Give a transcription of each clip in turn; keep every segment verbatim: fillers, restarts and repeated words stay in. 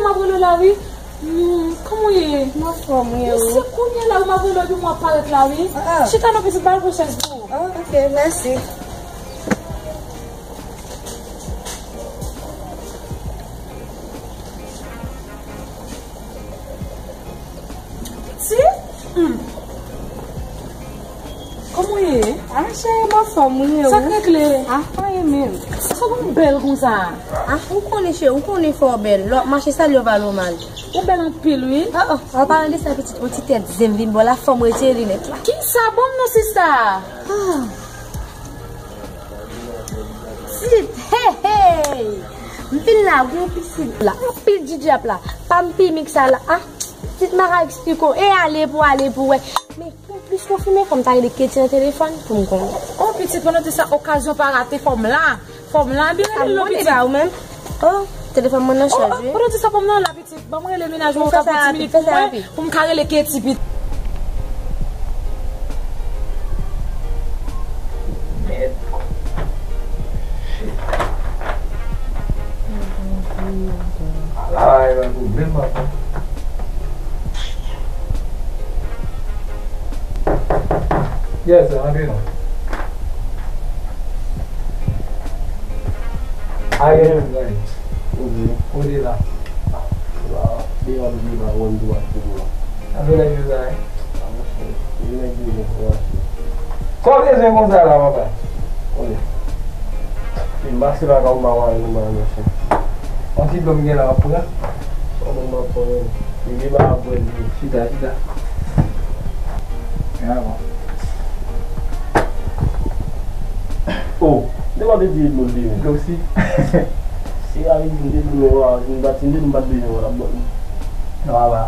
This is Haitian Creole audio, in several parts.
M ap rele w la, wi. Hmm, kòman w ye? M anfòm, wi, e ou? Se kounye a la, wi, m ap rele w, epi m ap parèt la, wi. Ah, ah. Chita non, pitit, ba l pran chèz pou ou. Ah, ok, mèsi. Pitit? Hmm. Kòman w ye? Ah, cheri, m anfòm, wi, e ou? Sa k regle? Ah, pa anyen menm. Sa w bèl konsa? Ah, ou konnen, cheri, ou konnen fò w bèl. Lè w ap mache, salye w pa nòmal. Ou bèl anpil, wi. Oh, oh, an palan de sa, pitit, yon ti tèt zen vin bò la, fò m retire linèt la. Kisa? Ban m non, sista. Ah. Pitit, hey, hey. M vin la, gon pisin la. Anpil djidjap la. Pa m pimik sa la. Ah, pitit, m pa ka eksplike w. E ale pou ale pou wè. Men pou m plis konfime, fò m ta rele Keti nan telefòn pou m konnen. Oh, pitit, pandan w di sa, okazyon pa rate, fò m la. Fò m la, byen rele l non, pitit. Ba ou menm. Oh, telefòn mwen nan chaj, wi. Pandan w di sa, fò m nan la, pitit. Ban m rele mennaj mwen, ou ka pran ti minit pou mwen, pou m ka rele Keti, pitit. Mèd. Shit. Ala, e yon pwoblèm, papa. Yes, sir, antre non. Ariel, kote la? La, deyò, deyò, wè m dwat pou la. Antre la, Joseph. Sa w bezwen konsa la, papa? Kote? Vin pase lakay ou, m pa wè nou ba mesye. Yon ti dlo m gen la, w ap pran? Yon dlo m ap pran, wi. Li gen ba ap bwè li. Chita, chita. Gen avan. Oh, de pa te di dlo li. Dlo si. Si a vin di dlo, si m pa t, si m te di m pa t bezwen, w t ap ban m. Non, papa.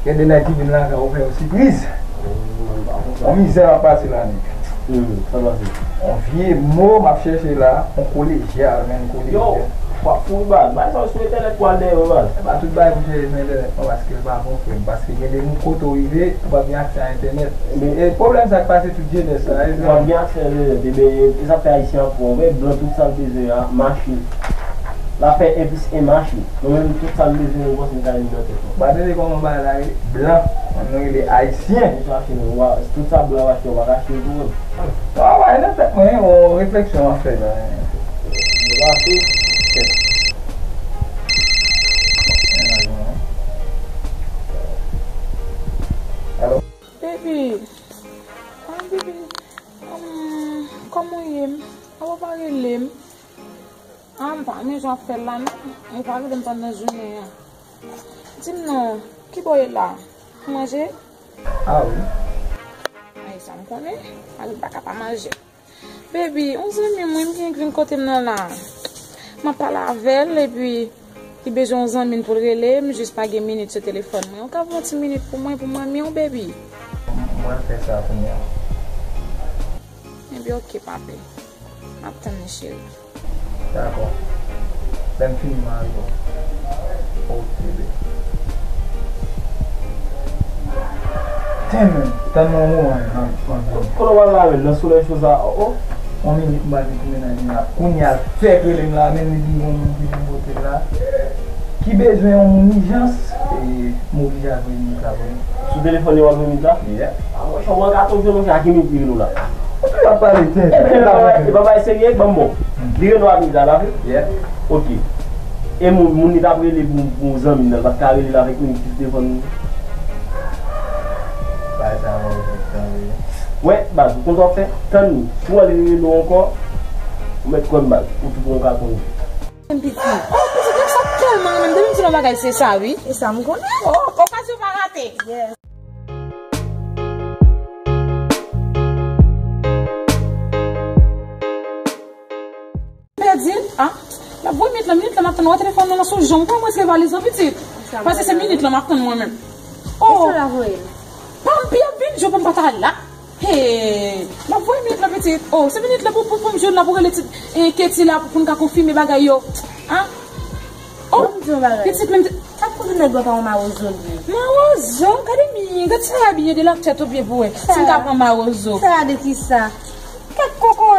Gen de nèg ki vin lakay ou fè yo sipriz. Yon mizè m ap pase la, nèg. Hmm, sa pase. Yon vye mo m ap chèche la, yon kolejyal, men kolejyal. Yo, w ap fou baz. Bay sa w sou entènèt pou al dèyè yo baz. E pa tout bagay pou chèche sou entènèt non, paske l pa bon frè m. Paske gen de moun kote w rive, ou p ap gen aksè a entènèt. E pwoblèm sa k pase tout jenès la, e. Ou p ap gen aksè a entènèt. Ebyen, e sa k fè ayisyen an pwòp. Blan tout sa l bezwen a, machin. L ap fè en plis en machin. Nou menm, tout sa n bezwen, nou panse n ka jwenn nan tèt nou. Ba tande kòman bagay la ye, blan, nou rele ayisyen. Nou chache nou, wa, tout sa blan ap achte, w pa ka achte l tou menm. Sa va nan tèt mwen, yon refleksyon an fè la. Nou pa achte. Kèt. Alo? Baby. Ah, baby. Hum, kòman w ye? Awa w pa rele m? Ah, m pa renmen jan w ap fè l la, non. Ou pa rele m pandan jounen an. Di m non, kibò w ye la? Ou manje? Ah, wi. Ay, sa m konnen. Mari m pa ka pa manje. Baby, yon zanmi mwen, m gen vin kote m nan la. M ap pale avè l, epi li bezwen yon zanmi l pou l rele, m jis pa gen minit sou telefòn mwen. Ou ka voye yon ti minit pou mwen, pou manmi w, baby? Mwen fè sa kounye a. Ebyen, oke, papi. M ap tann li, cheri. Dakò. Lè m fini, m a rive. Oke, baby. Damn, tann mwen yon moman, man, man, man. Kote w al la menm, nan solèy cho sa, oh, oh. Yon minit, m pral vin pou mennaj mwen la. Kounye a, fèk rele m la, menm li di yon moun ki vin kote l la. Ki bezwen yon moun ijans, e, m oblije al voye minit la pou li. Sou telefòn li w ap voye minit la? Yeah. Ah, monchè, w pran katòz jou, monchè, a ki minit li rele w la? Ou toujou ap pale tenten. E pa bagay, e pa bagay serye, ban m bon. Hmm. Li rele w a minit la, pa vre? Yeah. Ok. E moun, moun li t ap rele pou, pou zanmi l nan, l pa t ka rele l avèk minit ki sou telefòn li? Bagay sa a move, tann li. Wè, baz, ou konn sa w ap fè? Tann li. Si w wè li rele w ankò, ou mèt kwè m, baz, ou tou pran yon katòz jou. M piti. Oh, pitit, sa tèlman renmen m. Depi m di l yon bagay, se sa, wi. E sa m konnen. Oh, okazyon pa rate. Yes. Pèdi l, ah. L ap voye minit lan, minit lan, m ap tann wè telefòn nan sou jan m. Kòman eske valiz lan, pitit? Paske se minit lan m ap tann mwen menm. Oh. Kisa l ap voye l? Pa m pi ap vin, jou pou m pa ta la. Hey, m ap voye minit lan, pitit. Oh, se minit lan pou, pou, pou m jwenn la pou rele ti, eh, Keti la pou, pou n ka konfime bagay yo. Hein? Oh, pitit menm. Sa pou nèg la pa yon mawozo li ye? Mawozo, gade mi, gade sa l abiye de la tèt o pye pou wè. Si m ka pran mawozo. Sa de kisa? Kèk koko.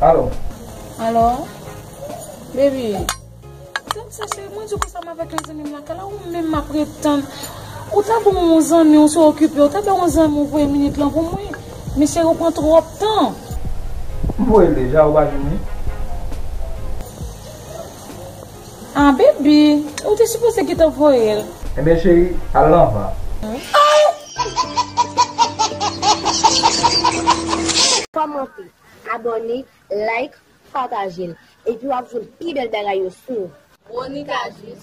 Alo. Alo? Baby. Tann sa, cheri, mwen di w konsa m avèk yon zanmi m lakay la, ou menm m ap ret tann. Ou ta ban yon zanmi w, si w okipe, ou ta ban yon zanmi w voye minit lan pou mwen. Men cheri, ou pran twòp tan. M voye l deja, ou pa jwenn li? Ah, baby, ou te sipoze gentan voye l. Ebyen, cheri, al nan van. Kòmante, abòne, like, pataje l. Epi w ap jwenn pi bèl bagay yo sou Monica Jus.